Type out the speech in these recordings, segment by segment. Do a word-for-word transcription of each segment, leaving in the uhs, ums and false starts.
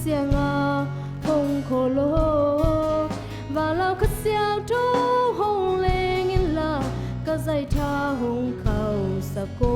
Siangah hong khawl aw, Vanlau Kha Siangtho hong leng inla, ka zaitha hong khauhsak aw.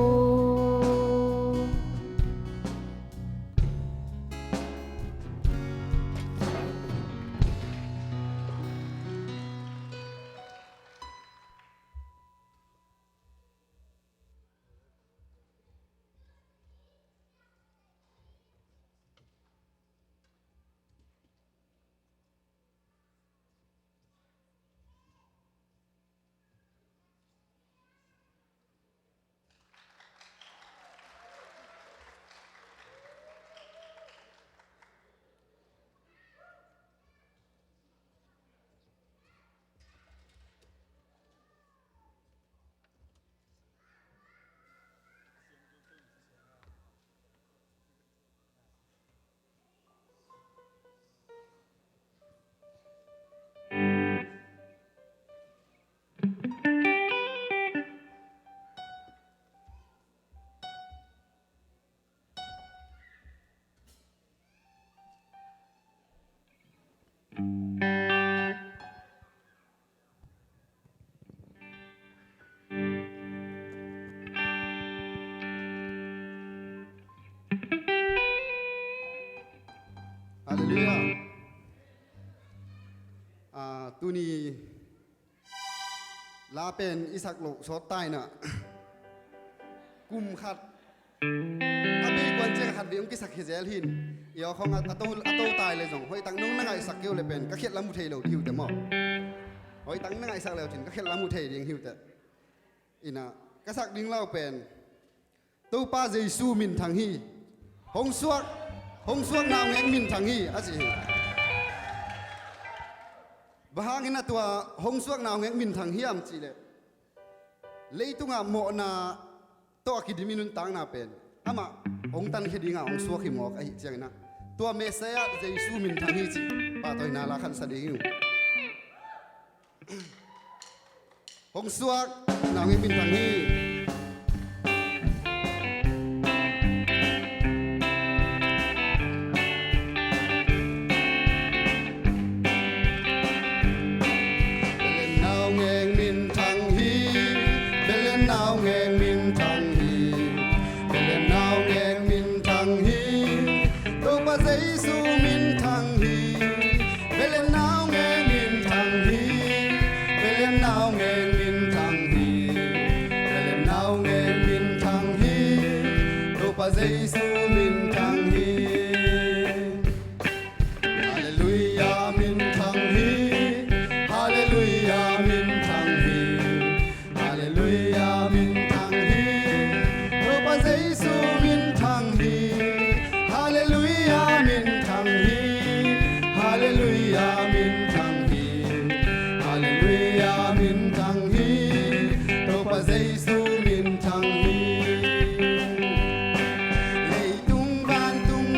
Halleluiah. Ah, tuni la pen i sak loh sawt ta in ah, kum khat a bei kuan ciang khat vei hong kisak hi zel hin. I aw khawng a, a to, a to tai le zong hoih tak nong na ngaihsak kei uh le pen ka khiat lam uh thei lo ding hi uh teh maw? Hoih tak na ngaihsak le uh cin ka khiat lam uh thei ding hi uh teh. In ah, ka sak ding lo pen Topa Jesu minthang hi. Hong suak, hong suak naungek minthang hi a ci hi. Bang hangin a tua hong suak naungek minthang hiam cih leh, leitungah mawhna tawh a kidim i nuntakna pen amah hong tankhia dingah hong suak hi mawk ahih ciangin ah, tua Messiah Jesu minthang hi cih pahtawina la khansa ding hi uh. Hong suak naungek minthang hi. Belen naungek minthang hi. Belen naungek minthang hi. Belen naungek minthang hi. Topa Jesu minthang hi. Belen naungek minthang hi. Belen naungek minthang hi. Belen naungek minthang hi. Topa Jesu minthang hi. Halleluiah minthang hi. Halleluiah minthang hi. Halleluiah minthang hi. Topa Jesu minthang hi. Halleluiah minthang hi. Halleluiah minthang hi. Halleluiah minthang hi. Topa Jesu minthang hi. Leitung vantung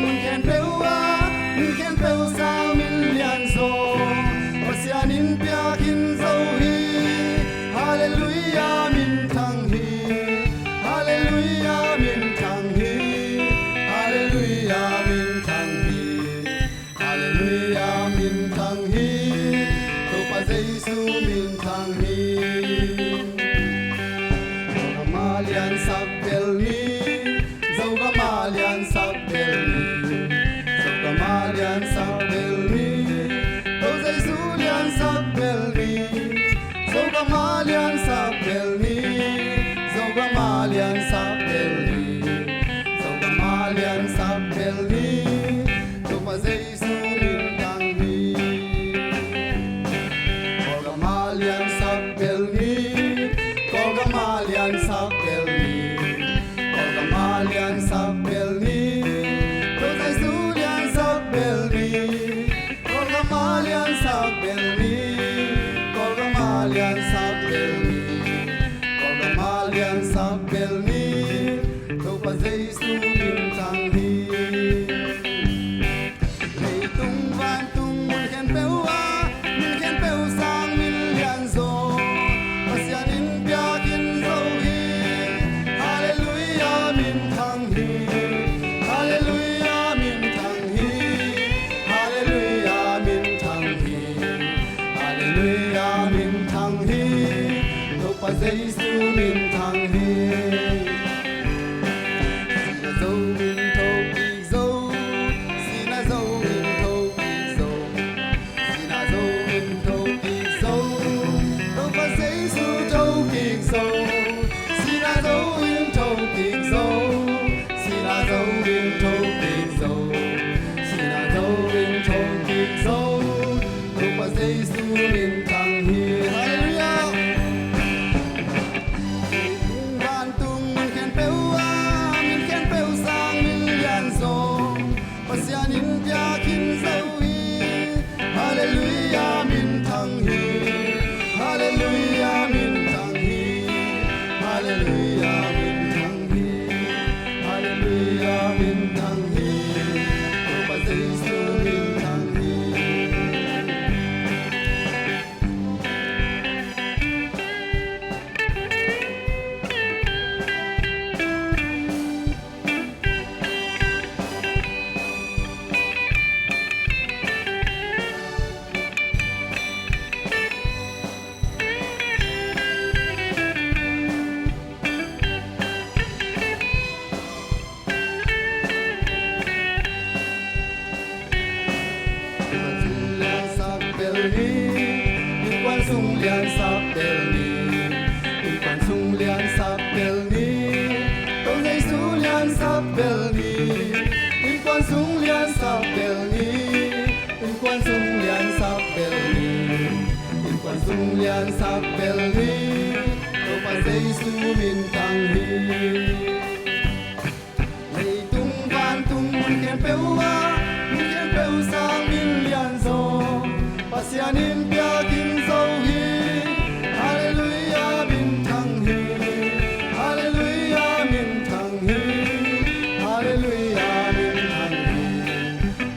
Jesu min thang hi. Sihna zo min thokik zo. Sihna zo min thokik zo. Sihna zo min thokik zo. Topa Jesu thokik zo. Sihna zo min thokik zo. Sihna zo min thokik zo. Sihna zo min thokik zo. Topa Jesu min thang hi. Halleluiah. Leitung vantung mun khempeuh ah, min khempeuh sang min lian zaw Pasian in piak khin zo hi. Halleluiah, min thang hi. Halleluiah, min thang hi. Halleluiah, min thang hi. Halleluiah, min thang hi. Topa Jesu min thang hi. Innkuan sung liansak bel ni. Innkuan sung liansak bel ni. Innkuan sung liansak bel ni. Topa Jesu liansak bel ni. Innkuan sung liansak bel ni. Innkuan sung liansak bel ni. Innkuan sung liansak bel ni. Topa Jesu min thang hi. Leitung vantung mun khempeuh ah, mun khempeuh sang min lian zaw Pasian in piak khin zo hi. Halleluiah, min thang hi. Halleluiah, min thang hi. Halleluiah, min thang hi.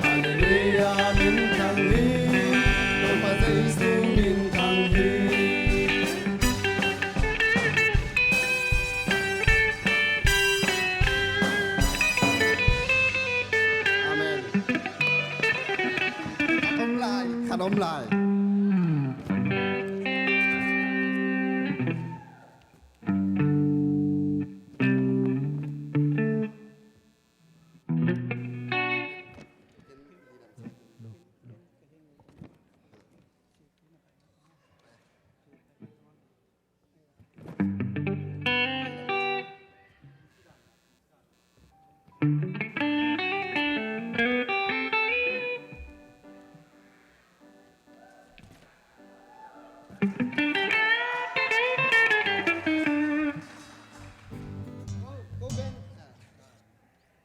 Halleluiah, min thang hi. Topa Jesu min thang hi. Amen. Khat om lai, khat om lai.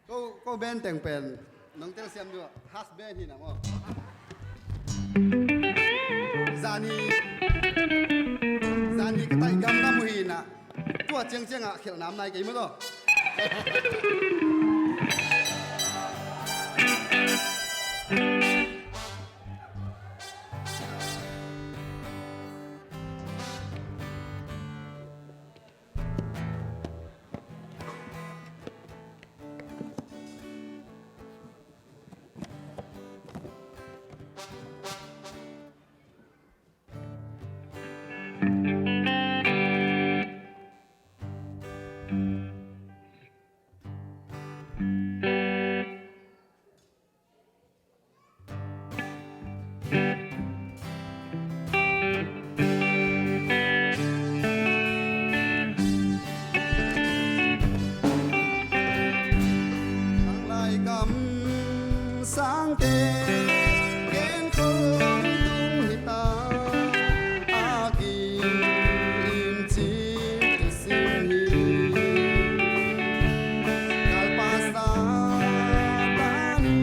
Ko, ko band teng pen nong telsiam dua, has band hi na maw. Zani, zani ka taih gam na mu hi na. Tua ciangciang ah khelh nam nai kei maw taw. Tanglai kam sangte gen khol tung hi ta, a kim cin sim hi. Kalpa Satan in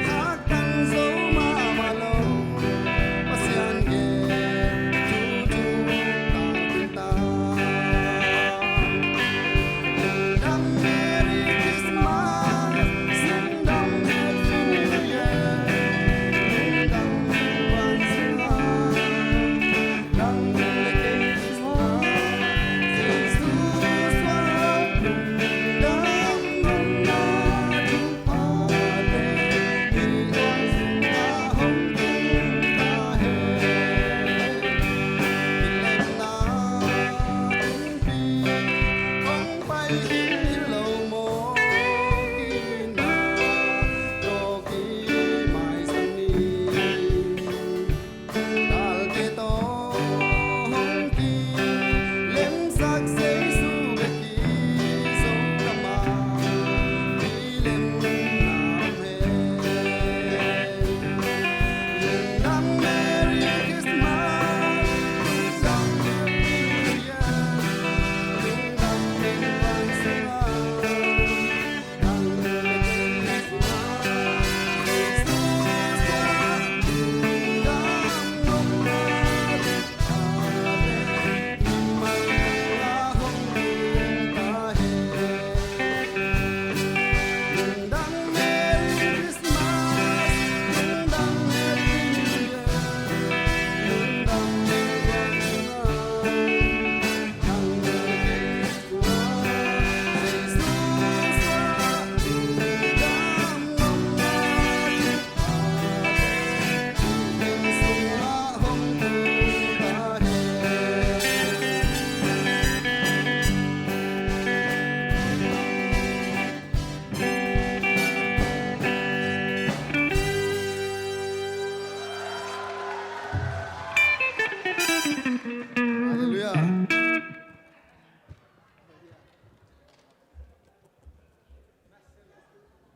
haktan zo mahmah lo, Pasian gen thu thu tangtun ta. Lungdam Merry Christmas, lungdam Happy New Year.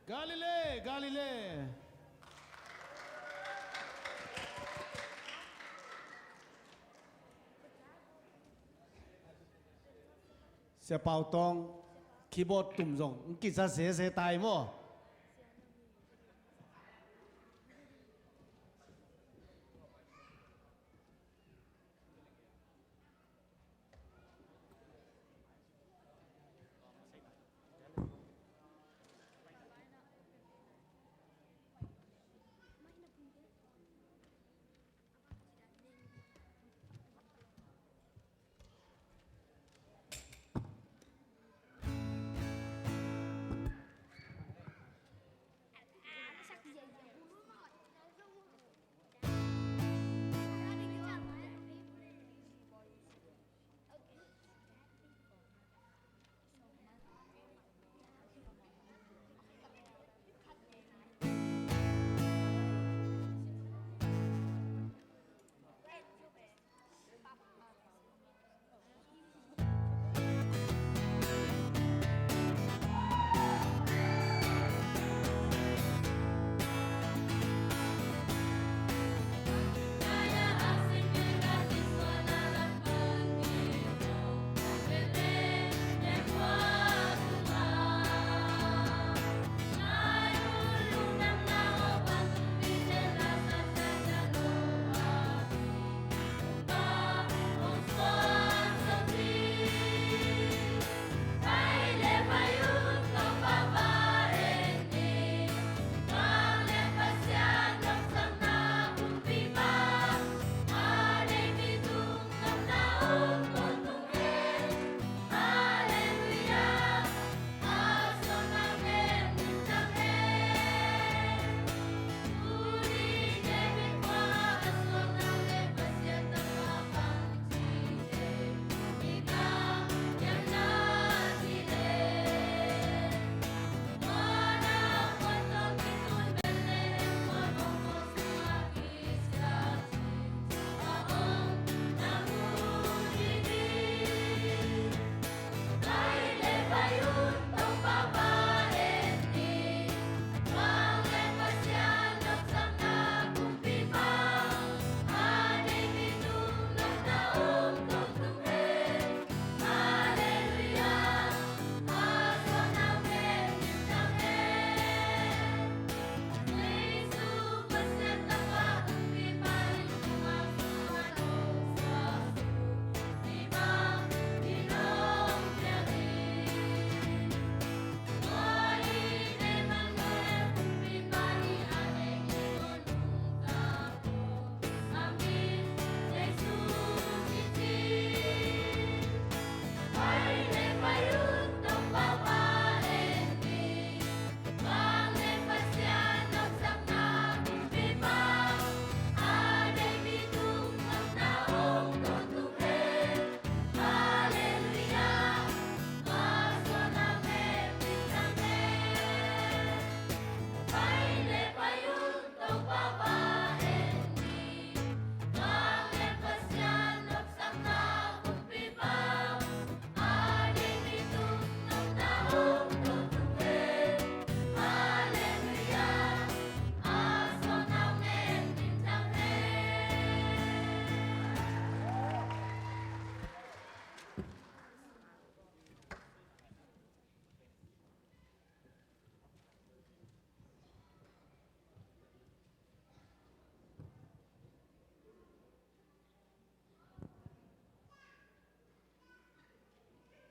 Galilee, Galilee. Sia Pau Tawng keyboard tum zong kiza sese tai maw?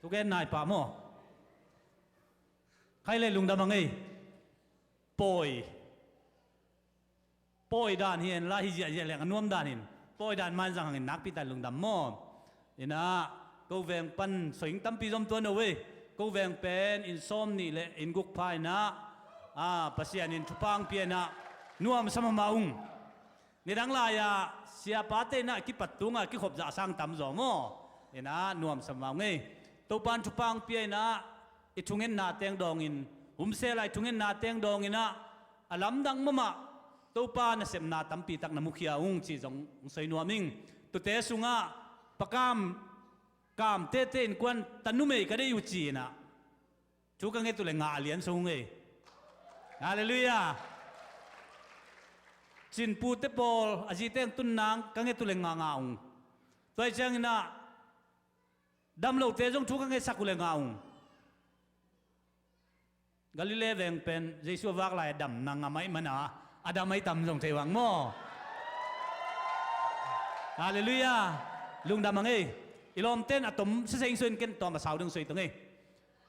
Thugen nai pah maw? Khai le lungdam a ngei. Pawi. Pawi dan hi en la hi ziahziah leng a nuam dan hin. Pawi dan man zang hangin nakpi tan lungdam maw? Inah, ko veng pan soing tampi zom tuan o ve. Ko veng pen inn sawm nih le inn guk pha inah, a, Pasian in thupha hong pia inah nuamsa mahmah ung. Nidang lai-ah siapate inah kipat tungah kikhop zah sang tam zaw maw? Inah nuamsa mahmah ung ei. Topa in thupha hong pia inah i thungetna teng dawngin, humsel ah i thungetna teng dawng inah a lamdang mahmah Topa nasepna tampi tak na mukhia ung cih zong hong soi nuam ing. Tute sungah pakam kam tete in kuan ta numei ka dei uh ci inah thu ka nget uh le ngah a lian sung ei. Halleluiah. Cinpute pawl a zite ang tun nang ka nget uh leng ngah ngah ung. Tua hi ciangin ah damlote zong thu ka ngetsak uh leng ngah ung. Galilee veng pen Jesu a vak lai a dam nang a maih mana a dam ahi tam zong thei vang maw? Halleluiah. Lungdam ang ei. I lawmten a tom sese ing soi in ken tawm a sau ding soi tong ei.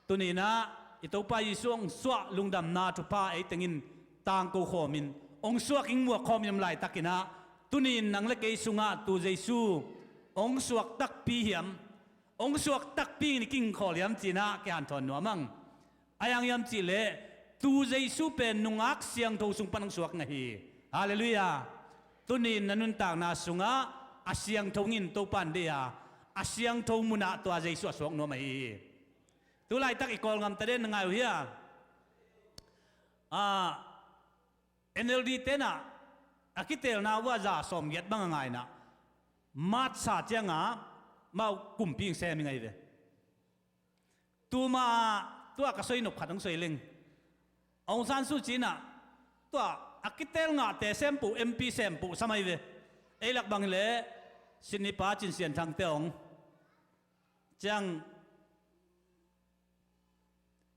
Tuni-in ah i Topa Jesu hong suah lungdamna thupha ei tengin tangko khawmin hong suak ing muak khawmin om laitakin ah tuni-in nang le kei sungah tu Jesu hong suak takpi hiam, hong suak takpi in i kingkhawl hiam ci-in ah kihanthawn nuam ang. A hi hang hiam cihleh tu Jesu pen nungak siangtho sung pan hong suak ngah hi. Halleluiah. Tuni-in na nuntakna sungah a siangtho in Topa in deih a, a siangtho munah tua Jesu a suak nuam ahi hi. Tu laitak i Kawlngam taden na ngai uh hia? Ah, N L D tenah a kiteelna uh a za sawmgiat bang a ngaina March sa cianga mau kumpi ing sem ing ahi ve. Tuma tua ka soi nop khat hong soi leng. Aung San Suu Kyi inah tua a kiteel ngahte sempuh, M P sempuh sam ahi ve. Ei lak bang hileh Sydney pa Cin Sian Thangte hong ciang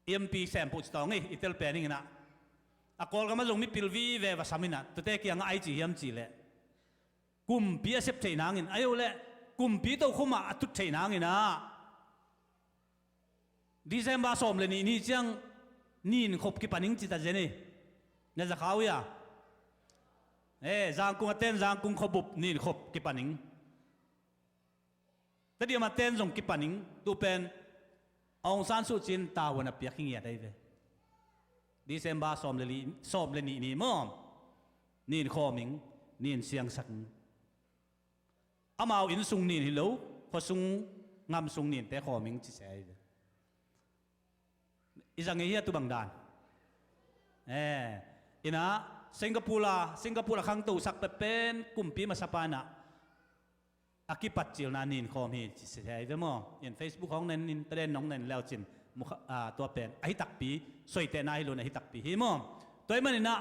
M P sempuh ci tawng ei, i tel pen inginah a Kawlgam a zong mipil vive va sam inah tute kiangah ai ci hiam cihleh kumpi a sep theih nangin, ahi uh leh kumpi tokhomah a tut theih nanginah December sawm le nih ni ciang ninkhop kipan ing ci ta zen ei. Na za kha uh hia? Eh, Zangkung a ten Zangkung khuabup ninkhop kipan ing. Tadiam a ten zong kipan ing, tu pen Aung San Suu Kyi in tavuan a piak hi ngiat ahi ve. December sawm le li, sawm le nih ni maw? Nin khawm ing, nin siangsak ing. Amau inn sung nin hi lo, khuasung ngam sung ninte khawm ing ci se ahi ve. I zang ei hia tu bang dan? Eh, inah Singapore a, Singapore a khangtosak pehpen kumpi masa pa inah a kipatcilna nin khawm hi ci se ahi ve maw? In Facebook hong nen in talen nong nen leucin mukha, ah, tua pen ahi takpi, soitehna hi lun ahi takpi hi maw? Tua ahih maninah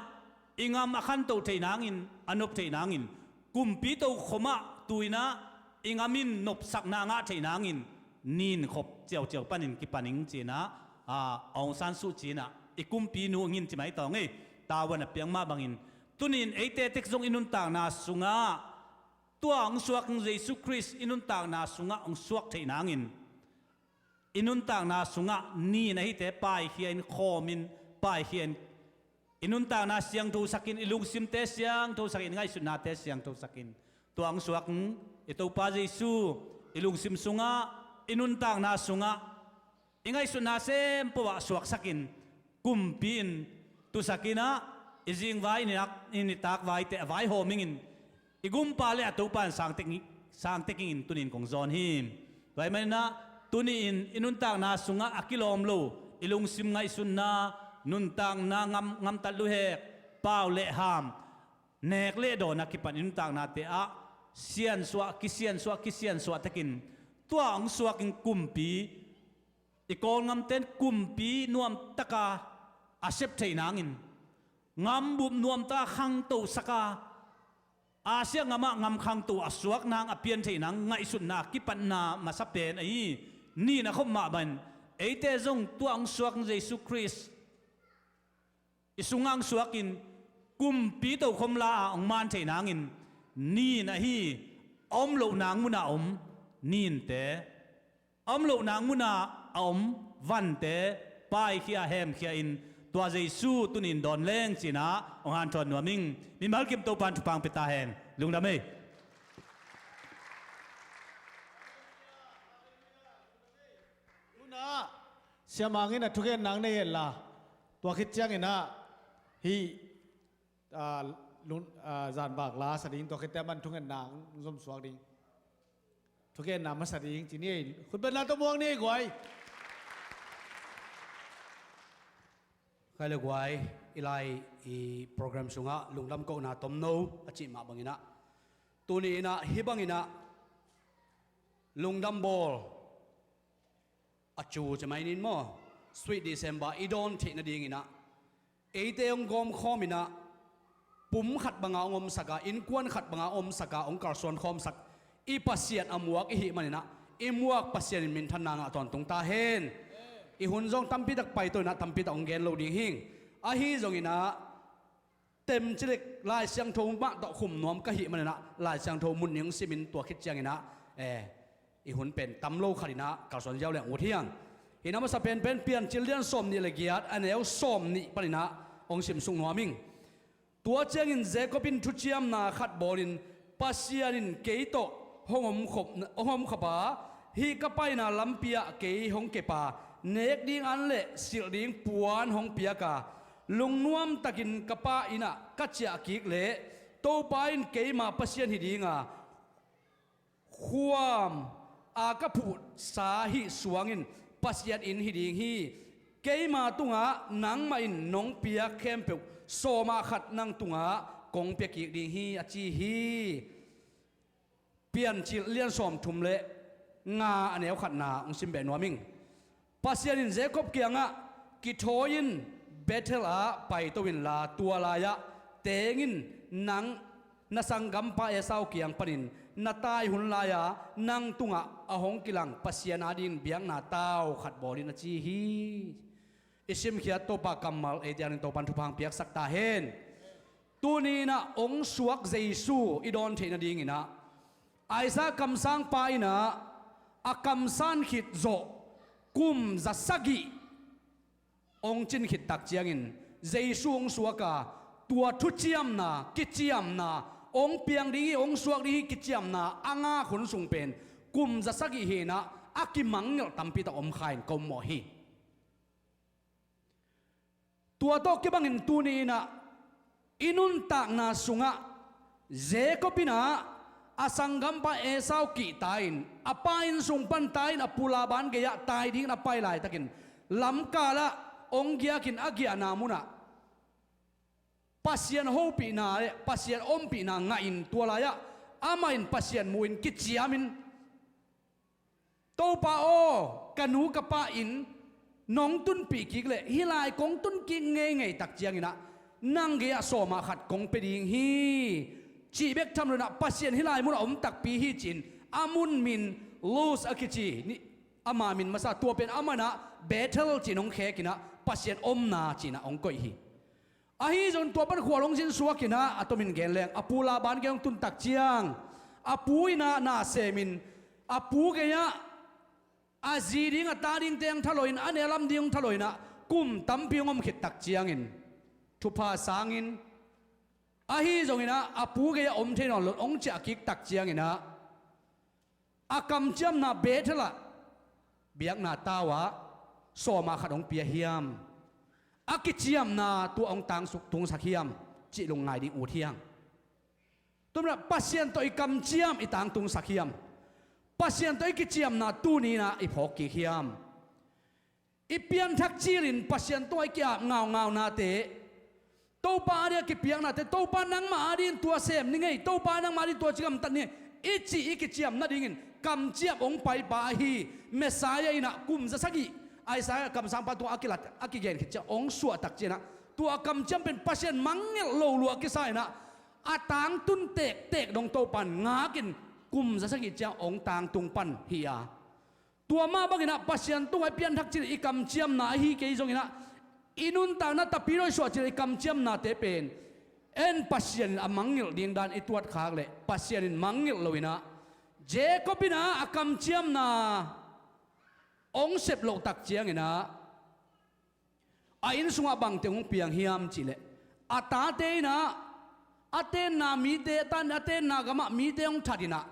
i ngam a khanto theih nangin, a nop theih nangin, kumpi tokhomah tu inah i ngam in nopsakna ngah theih nangin ninkhop ciauciau panin kipan ing ci inah, ah, Aung San Suu Kyi inah i kumpi nu ngin ci mai tawng ei. Tavuan a piak mah bangin tuni-in eite tek zong i nuntakna sungah tua hong suak Jesu Khrist i nuntakna sungah hong suak theih nangin i nuntakna sungah nin ahite paikhia in, khawm in, paikhia in, i nuntakna siangthosak in, i lungsimte siangthosak in, i ngaihsutnate siangthosak in. Tua hong suak i Topa Jesu i lungsim sungah, i nuntakna sungah, i ngaihsutna sempoh ah suaksak in, kumpi in tusak inah i zingvai, i nitak, i nitak vaite a vaihawm ingin i gumpa le a Topa in sangtek, sangtek ingin tuni-in kong zawn hi. Tua ahih maninah tuni-in i nuntakna sungah a kilawm lo i lungsim ngaihsutna, nuntakna ngam, ngamtat luhek, pau le ham, nek le dawn a kipan i nuntaknate ah siansuah, kisiansuah, kisiansuah takin tua hong suak in kumpi, i Kawlngamte in kumpi nuamtaka a sep theih nangin, ngambup nuamtaka khangtosaka, Asia ngamah ngam khangto a suak nang, a pian theih nang ngaihsutna a kipatna masa pen ahi. Nin a khop mah bangin eite zong tua hong suak Jesu Khrist i sungah hong suak in kumpi tokhom la-a hong man theih nangin nin ahi, a om loh nang munah a om ninte, a om loh nang munah a om vante paikhia, hemkhia in tua Jesu tuni-in dawn leng ci inah hong hanthawn nuam ing. Mimal kim Topa in thupha hong pia ta hen. Lungdam ei. Tunah Siamang in a thugen nang nei hen la, tua khit ciangin ah hih, ah, lun, ah, zanbak la sa ding, tua khit ciang man thugen nang zom suak ding. Thugenna masa ding ci ni ei. Khutbetna tawh muang ni ei guai. Khai le guai, i lai i program sungah lungdam kohna tomno a cih mah banginah tuni inah hih banginah lungdam bawl a cu ci mai nin maw, Sweet December i dawn theih nadinginah Eite hong gawmkhawm inah, pum khat banga hong omsak a, innkuan khat banga hong omsak a, hong kalsuan khawmsak i Pasian a muak i hih man inah, i muak Pasian in minthanna ngah tawntung ta hen. I hun zong tampitak paito inah, tampitak hong gen lo ding hing. Ahi zong inah, temcilek Lai Siangtho mah tawh khum nuam ka hih man inah, Lai Siangtho mun ning simin tua khit ciang inah, eh, i hun pen tam lo khat inah kalsuan ziau leng ut hiang. Hi na masa penpen Piancil lian sawm nih le giat, a neu sawm nih pan inah hong simsuk nuam ing. Tua ciangin Jacob in thuciamna khat bawlin, Pasian in kei tawh hong omkhop, hong omkhop a, hih ka paina lampi ah kei hong kep a, nek ding an le silh ding puan hong piak a, lungnuam takin ka pa inn ah ka ciah kik leh, Topa in keima Pasian hi ding a, khuam a ka phuhsa hih suang in Pasian inn hi ding hi. Keima tungah nangmah in nong piak khempeuh sawm ah khat nang tungah kong pia kik ding hi, a ci hi. Piancil lian sawmthum le nga, a neu khatna hong sim beh nuam ing. Pasian in Jacob kiangah, kithawi-in Bethel ah paito inla, tua lai-ah teng in, nang na sanggampa Esau kiang panin na tai hun lai-a nang tungah a hong kilang Pasian adingin biakna tau khat bawl in, a ci hi. I simkhiat Topa kammal eite adingin Topan thupha hong piaksak ta hen. Tuni inah hong suak Jesu i dawn theih nading inah, Isaiah kamsangpa inah a kamsan khit zawh kum za sagih hong cin khit tak ciangin Jesu hong suak a, tua thuciamna, kiciamna hong piang ding hi, hong suak ding hi, kiciamna a ngak hun sung pen kum za sagih hi inah, a kimangngilh tampi tak om kha in ka um mawh hi. Tua tawh kibangin tuni inah i nuntakna sungah Jacob inah a sanggampa Esau kihta in, a pa inn sung pan ta in, a pu Laban gei-ah tai dingin a pai laitakin, lamkalah hong giakin a giahna munah Pasian hopihna le Pasian ompihna ngahin, tua lai-ah amah in Pasian mu-in kiciamin, Topa aw, ka nu ka pa inn nong tunpih kik leh hih lai kong tun kik ngeingei tak ciang inah, nang gei-ah sawm ah khat kong pia ding hi, cih bek tham lo inah, Pasian hih lai munah om takpi hi ci-in, a mun min Luz a kici, ama min masa, tua pen amah inah Bethel ci-in hong khek inah, Pasian omna ci-in ah hong koih hi. Ahi zongin tua pan khual hong zin suak inah, a tomin gen leng, a pu Laban gei hong tun tak ciang, a pu inah na semin, a pu gei-ah a zi ding a ta dingte hong tha lo in, a neu lam ding hong tha lo inah, kum tampi hong om khit tak ciangin, thupha sangin, ahi zongin ah a pu gei-ah om thei nawn lo in hong ciah kik tak ciang inah, a kamciamna Bethel ah biakna tau ah sawm ah khat hong pia hiam, a kiciamna tua hong tang suk tungsak hiam, cih lungngai ding ut hiang. Tua manin ah Pasian tawh i kamciam i tang tungsak hiam, Pasian tawh i kiciamna tuni inah i phawk kik hiam. I pianthak cilin Pasian tungah i ki-ap ngaungaunate, Topa ading a kipiaknate, Topa nangmah adingin tua sem ni ngei, Topa nangmah adingin tua ci gamtat ni ngei, i cih i kiciam nadingin kamciam hong paipa ahi Messiah inah kum za sagih Isaiah kamsangpa tungah a kilat, a kigen khit ciang hong suah tak ciang inah, tua kamciam pen Pasian mangngilh lo lua kisa inah, a tangtun tektek dong Topan ngakin kum za sagih ciang hong tangtung pan hi a. Tua mah bangin ah Pasian tungah i pianthak cil i kamciamna ahi kei zongin ah, i nuntakna tapi dawi suah cil i kamciamnate pen en Pasian in a mangngilh ding dan i tuat khak leh Pasian in mangngilh lo inah, Jacob inah a kamciamna hong sep loh tak ciang inah, a inn sungah bangte hong piang hiam cih leh, a tate inah, a tenna mite, a tan, a tenna gamah mite hong that inah,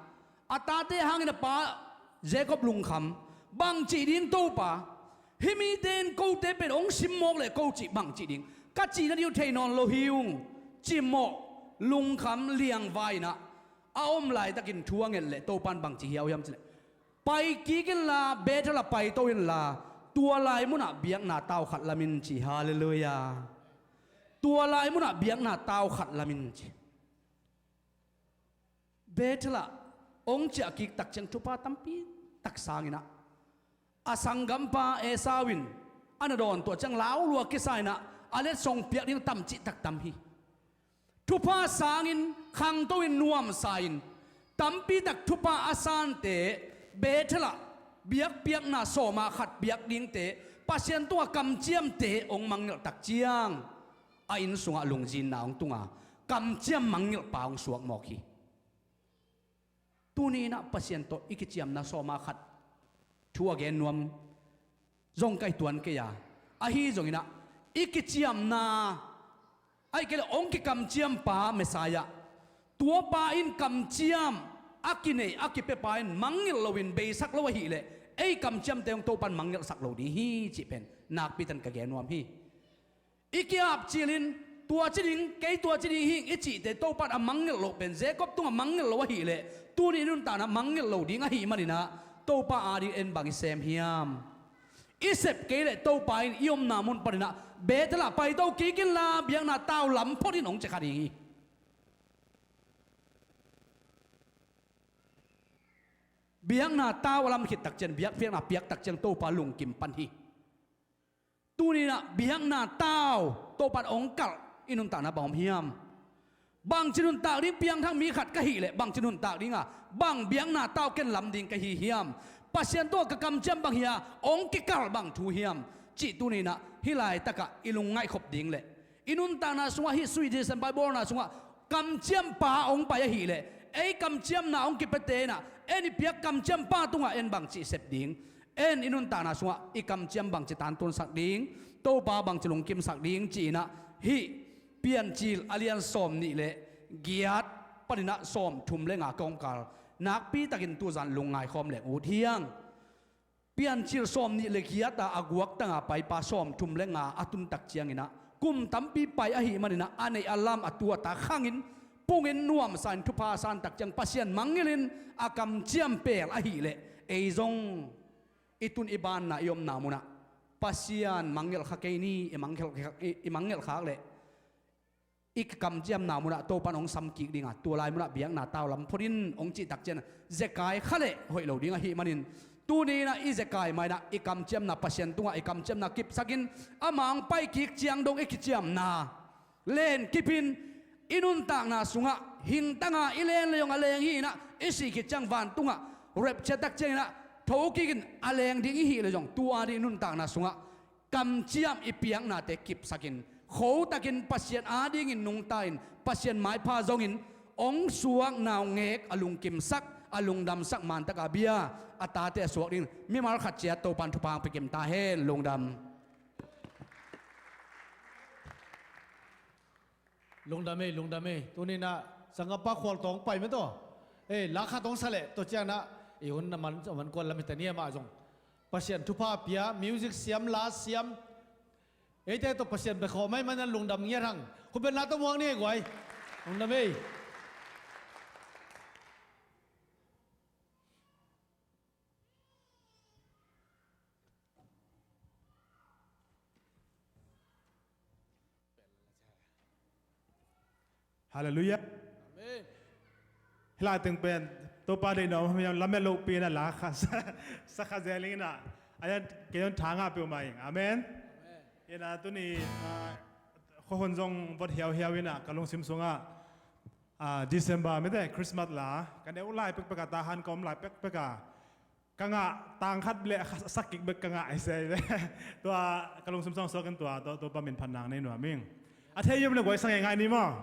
a tate hangin a pa Jacob lungkham, bangcih ding Topa, hih mite in kote pen hong simmawk leh ko cih bangcih ding, ka cih nading uh thei nawn lo hi ung, cimawh, lungkham, liangvai inah a om laitakin thu a nget leh Topan bangci hiau hiam cih leh, pai kik inla, Bethel ah paito inla, tua lai munah biakna tau khat lam in ci. Halleluiah. Tua lai munah biakna tau khat lam in ci. Bethel ah hong ciah kik tak ciang thupha tampi tak sang inah, a sanggampa Esau in a na dawn tuah ciang lau lua kisa inah, a letsong piak ding tam cihtak tam hi. Thupha sangin khangto in nuamsa in, tampitak thupha a sante Bethel ah biakpiakna sawma khat piak dingte, Pasian tungah kamciamte hong mangngilh tak ciang a inn sungah lungzinna hong tunga kamciam mangngilhpa hong suak mawk hi. Tuni inah Pasian tawh i kiciamna sawma khat thu a gen nuam zong ka hi tuan kei a, ahi zonginah i kiciamna ahih kei leh hong kikamciampa Messiah, tuapa in kamciam a kinei a kipiapa in mangngilh loin beisak lo ahihleh ei kamciamte hong Topan mangngilhsak lo ding hi cih pen nakpitan ka gen nuam hi. I ki-apcilin tua ci ding, kei tua ci ding hing i cihte Topan a mangngilh loh pen Jacob tungah mangngilh lo ahihleh tuni i nuntakna mangngilh lo ding ahih maninah Topa ading en bang i sem hiam? I sep kei leh Topa in i omna mun paninah Bethel ah paito kik inla biakna tau lam phot in hong ci kha ding hi. Biakna tau a lam khit tak ciang, biakpiakna piak tak ciang Topa lungkim pan hi. Tuni inah biakna tau Topan hong kalh i nuntakna bang om hiam? Bangci nuntak ding piangthak mi khat ka hih leh bangci nuntak dinga bang biakna tau ken lam ding ka hi hiam? Pasian tungah ka kamciam bang hi a hong kikalh bang thu hiam? Cih tuni inah hih laitakah i lungngaihkhop ding leh i nuntakna sungah hih sui December i bawlna sungah kamciampa hong pai ahihleh ei kamciamna hong kipiate inah en i piak kamciampa tungah en bangci sep ding, en i nuntakna sungah i kamciam bangci tantunsak ding, Topa bangci lungkimsak ding ci inah hih Piancil a lian sawm nih le giat paninah sawm thum le nga ka hong kal nakpitakin tuzan lungngai khawm leng ut hiang. Piancil sawm nih le giat a a guaktanga paipa sawm thum le nga a tuntak cianginah kum tampi pai ahih maninah a neih a lam a tu a ta khangin pungin nuamsa in thupha a santak ciang Pasian mangngilhin a kamciam pel ahihleh ei zong i tun i banna i omna munah Pasian mangngilh kha kei ni, i mangngilh, i, i mangngilh khak leh i kamciamna munah Topan hong samkik dinga tua lai munah biakna tau lam phot in hong cihtak ciang zekai kha leh hoih lo ding ahih manin tuni inah i zekai mainah i kamciamna Pasian tungah i kamciamna kipsakin ama hong paikik ciang dong i kiciamna len kipin i nuntakna sungah hingtanga i len lei hong a leng hi inah i sih khit ciang vantungah rapture tak cianginah thokikin a leng ding i hih leh zong tua ding i nuntakna sungah kamciam i piaknate kipsakin khotakin Pasian adingin nungta in Pasian maipha zongin hong suak naungek a lungkimsak a lungdamsak mantaka bia a tate a suak ding mimal khat ciat Topan thupha hong pia kim ta hen. Lungdam. Lungdam ei, lungdam ei. Tuninah sanggam pa khual tawng pai mah tawh ei lakha tawng sa leh tawh cianah i hun a man, a man kuan lam hi ta ni amah zong Pasian thupha pia, music siam, la siam. Eite tawh Pasian bia khawm ahih manin lungdam ngiat hang. Khutbetna tawh muak ni ei guai. Lungdam ei. Halleluiah. Amen. Hih lai teng pen Topa deihna om hiam, lamet lohpi in a la kha, sa kha zel ing inah, a kei zong tha ngah peuhmah ing. Amen. Amen. Inah tuni, ah, khuahun zong vot hiauhiau inah ka lungsim sungah, ah, December mite Christmas la ka neu lai pekpek a, tahan ka om lai pekpek a ka ngah tang khat le a sak kik bek ka ngah hi se. Tua ka lungsim sang suakin tua, tua, Topa min phat nang nei nuam ing. A thei om le guai sang e ngai ni maw.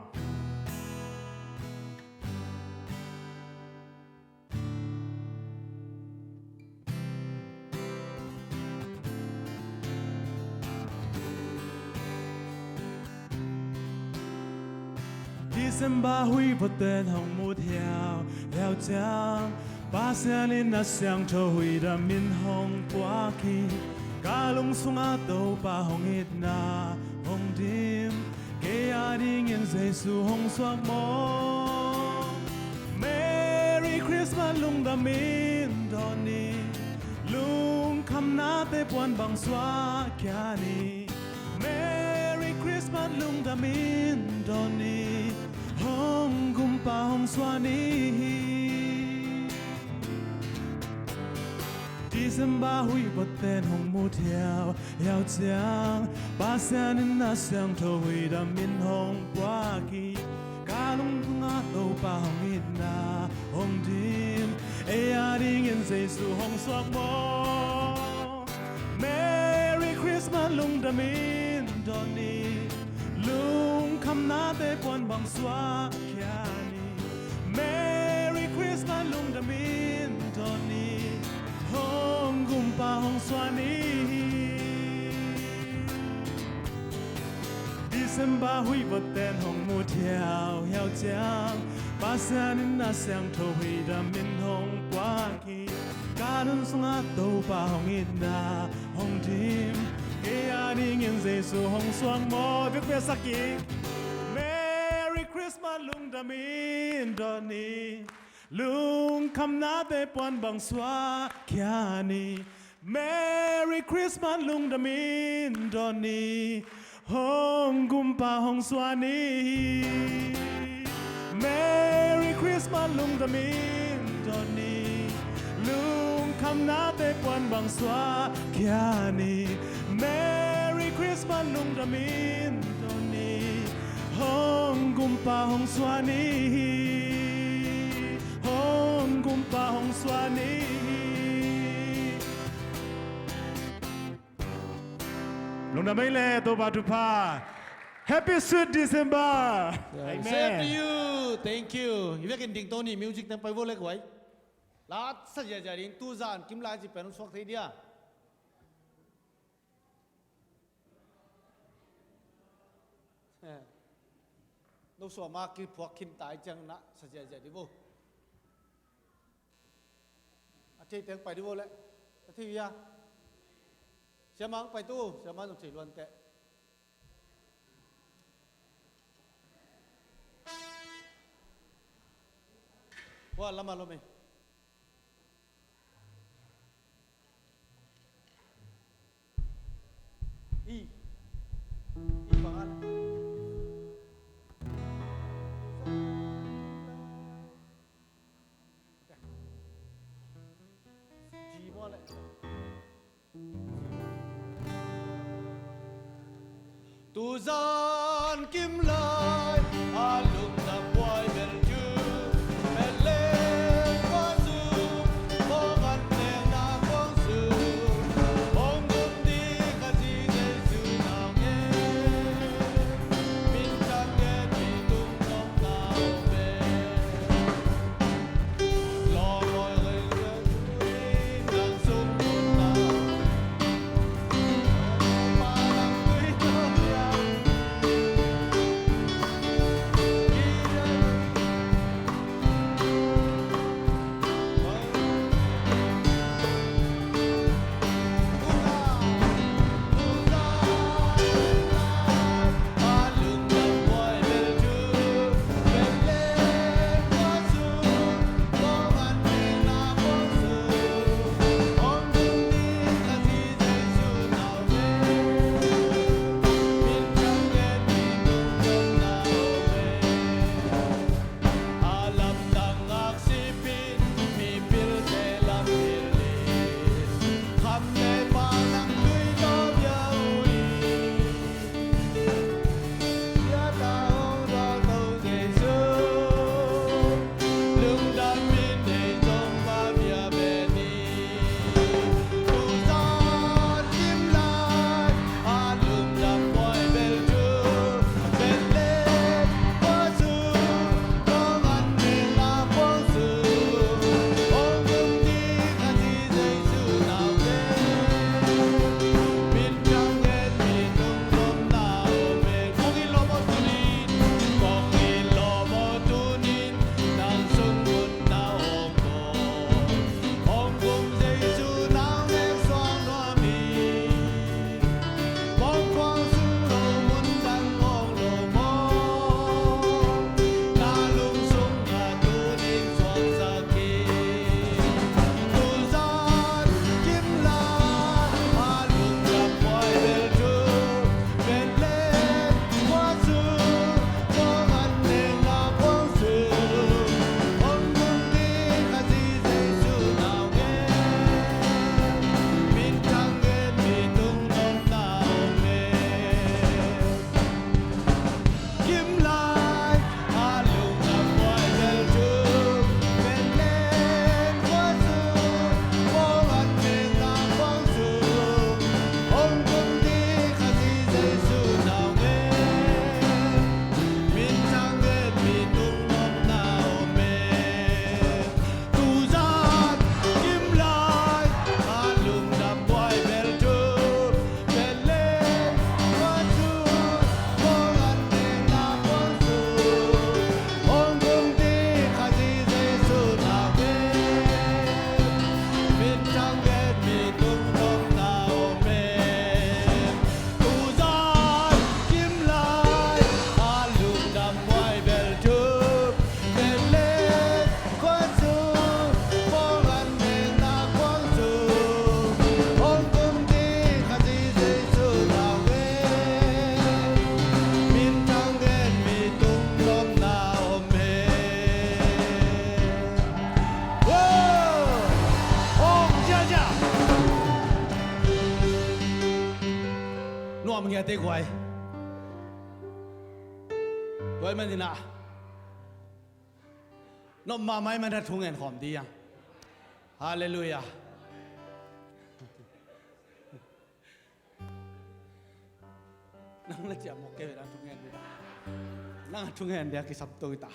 December hui voten hong mut hiau hiau ciang, Pasian in a siangtho huidam in hong puak hi. Ka lung sungah Topa hong itna hong dim, kei adingin Jesu hong suak mawk. Merry Christmas, lungdam in dawn ni, lungkhamnate puan bang suak khia ni. Merry Christmas, lungdam in dawn ni, hong gumpa hong suah ni hi. December huih vawtten hong mu thiauhiau ciang, Pasian in a siangtho huih damin hong puak hi. Ka lungtungah Topa hong itna hong dim, ei a dingin Jesu hong suak maw. Merry Christmas, lungdamin dawn ni, lungkhamnate puan bang suak khia ni. Merry Christmas, lungdamin dawn ni, hong gumpa hong suan ni hi. December huih vawtten hong mu thiauhiau ciang, Pasian in a siangtho huih damin hong puak hi. Ka lungtungah Topa hong itna hong dim, ei a dingin Jesu hong suak maw. Bik piasak hi. Merry Christmas, lungdamin dawn ni, lungkhamnate puan bang suak khia ni. Merry Christmas, lungdamin dawn ni, hong gumpa hong suan ni hi. Merry Christmas, lungdamin dawn ni, lungkhamnate puan bang suak khia ni. Merry Christmas, lungdamin dawn ni, hong gumpa hong suan ni hi. Hong gumpa hong suan ni hi. Lungdam ei le, Topa thupha. Happy sweet December. Amen. Same to you. Thank you. Hi vekin ding tawh ni, music teng pai vo le guai. Lat sa ziazia ding, tu zan kim lai ci pen suak thei dia. No suama kiphuak khin tai ciang na sa ziazia di vo. A thei teng pai di vo le. A thei via. Siamang pai tu, siamang nung thei luan teh. Hua lama lo me. I. I pangal. G mo le. Tuzan kim lai a lungdam buai bel cu, et leng kua su, kua van teng na kong su, hong gum ding ka ci Jesu nau nge. Min cang gen mi tung tong nau be. Te guai. Guai man ina. Nop mahmah i man a thungen khawm di yang. Halleluiah. Nang na ciah mawk kei ve, nang thungen di. Nang a thungen dia kisam to i ta.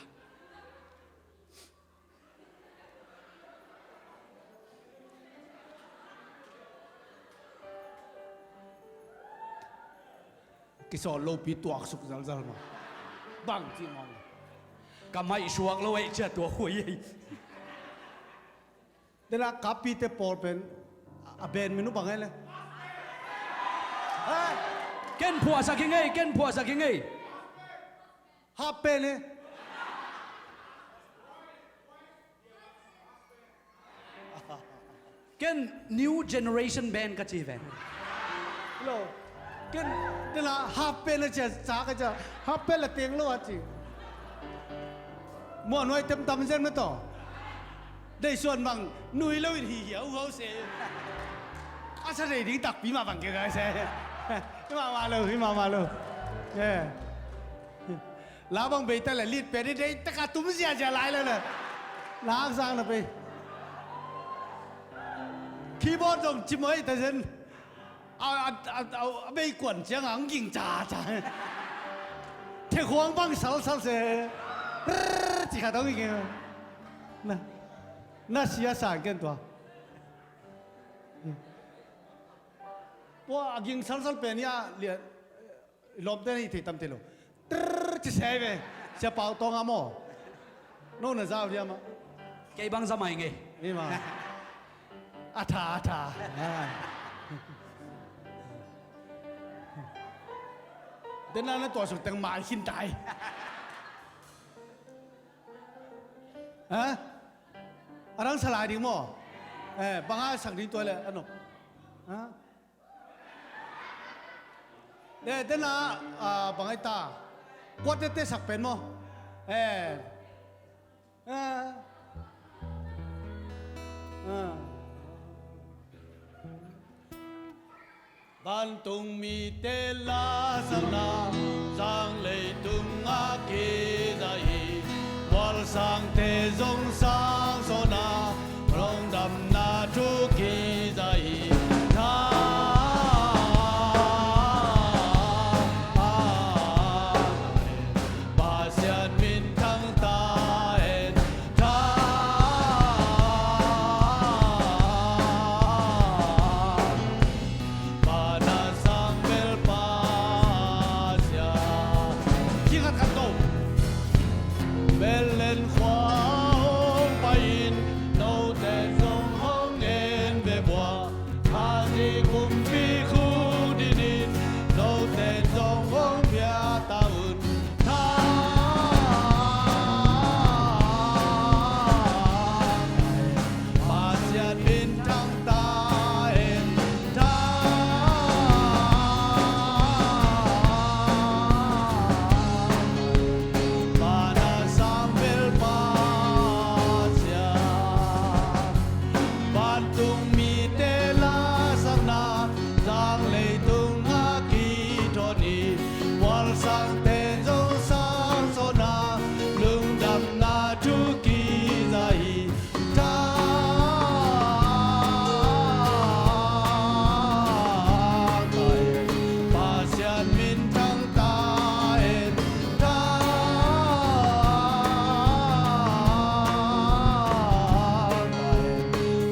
Kisawl lopi tuaksuk zalzal ma. Bang ci mawng. Ka maih suak lo ei cia tuak huai ei. Dena kapite pawl pen a ben minu bang ei le. Ha? Ken phuahsak hi ngei, ken phuahsak hi ngei. Half pant e. Ken new generation band ka ci ve. Lo. Ken tela half pant a cia sa ka cia. Half pant la teng lo a ci. Muan huai tem tam zen na to. Dei suan bang nui lo in hi hi au hau se. A sa dei ding takpi ma bang ke ga se. Hi ma ma lo, hi ma ma lo. Yeah. La bang bei ta le lit pe ni dei ta ka tum zia zia lai le le. La sang na pe. Keyboard dong ci moi ta zen. A, a, a, a, a bei kuan ciang ang ging ca ca. Te khuang bang sal sal se. Rrrr, ci kha dong ging. Na, na sia sang ken tua. Pua a ging sal sal pen ya lia. Lawmte na i thei tam thei lo. Trrr, ci sei ve. Sia Pau Tawng a maw. No na zau dia ma. Kei bang za mai ngei. Ni ma. A tha, a tha. Dena na tua suk teng mai khin tai. Ha? A rang salai ding maw. Eh, banga sak ding tua le, ano. Ha? Le, tena, ah, bang ai ta. Kuat tete sak pen maw. Eh. Eh. Ah. Vantung mite la sangna, sang leitung a kiza hi. Mual sangte zong sang sona, lungdamna thu kiza hi. Tha, Pasian min thangta hen. Tha, Pana sang bel Pasian. Kikhat khat ko. Belen khua hong pai-in, note zong hong en ve bua. Hazi kumpi khuk dinin, note zong hong pia ta un. Tha, Pasian min thangta hen. Tha, Pana sang bel Pasian. Vantung mite la sangna, sang leitung a kithawn hi. Mual sangte zong sang sona, lungdamna thu kiza hi. Tha, Pasian min thangta hen. Tha,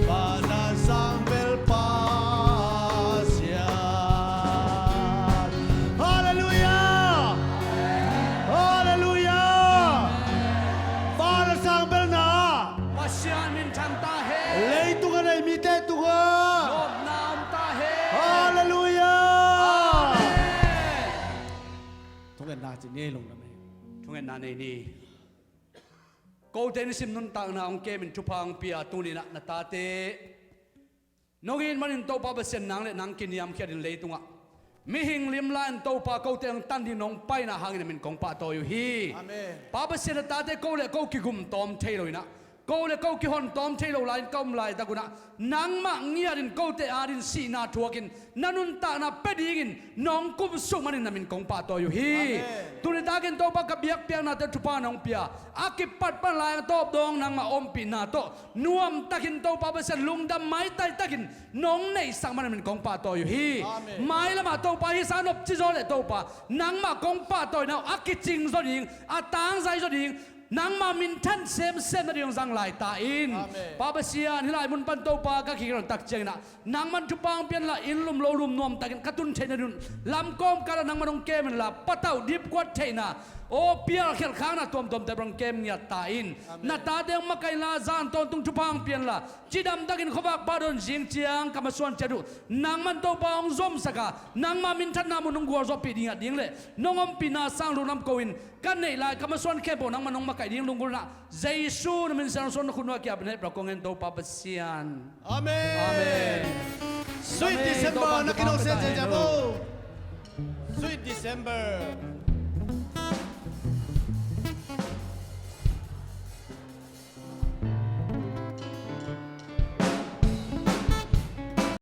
Pana sang bel Pasian. Halleluiah! Halleluiah! Pana sang bel na. Pasian min thangta hen. Leitung a nei mite tungah. Lawpna om ta hen. Halleluiah! Amen. Thungetna ci ni ei, lungdam ei. Thungetna nei ni. Kote nisim nuntakna hong kemin thupha hong pia tuni-in ah na tate nong it manin Topa Pasian nang le nang kiniamkhiatin leitungah mihing limla-in Topa kote hong tan ding nong paina hangin a min kong pahtawi uh hi. Amen. Pa Pasian, na tate ko le ko kigum tawm thei lo-in ah ko le ko kihon tawm thei lo lai-in ka om laitak unah nangmah ngiatin kote adin sihna thuakin na nuntakna pia dingin nong kumsuk manin na min kong pahtawi uh hi. Amen. Tuni takin Topa ka biakpiaknate thupha nong pia a kipatpan lai a tawp dawng nangmah ompihna tawh nuamtakin Topa Pasian lungdam maitai takin nong neihsak manin min kong pahtawi uh hi. Amen. Mailamah Topa hisa nopci zaw le Topa nangmah kong pahtawina uh a kicing zaw ding a tangzai zaw ding nangmah minthan semsem nading zang lai ta in. Amen. Pa Pasian hih lai mun pan Topa ka kikilon tak cianginah nangman thupha hong pianla inn lum lo lum nuamtakin ka tun theih nading lamkawm kala nangman hong kem inla patauh dipkuat theihna aw pial khialhkhakna tuamtuamte bang kem ngiat ta in. Amen. Na tate hong makaihla zan tawntung thupha hong pianla cidamtakin khuavak pahdawn zing ciang ka masuan ciat uh nangman Topa hong zomsaka nangmah minthanna mun hong gualzawhpih ding a ding le nong ompihna sang lunglam ko in ka neih lai ka masuan khempeuh nangman hong makaih ding lunggulhna Jesu na min siangsuan na khutnuah kiapin hehpih kong hen Topa Pasian. Amen. Amen. Sweet December na kinong sen ciaciabo. Sweet December.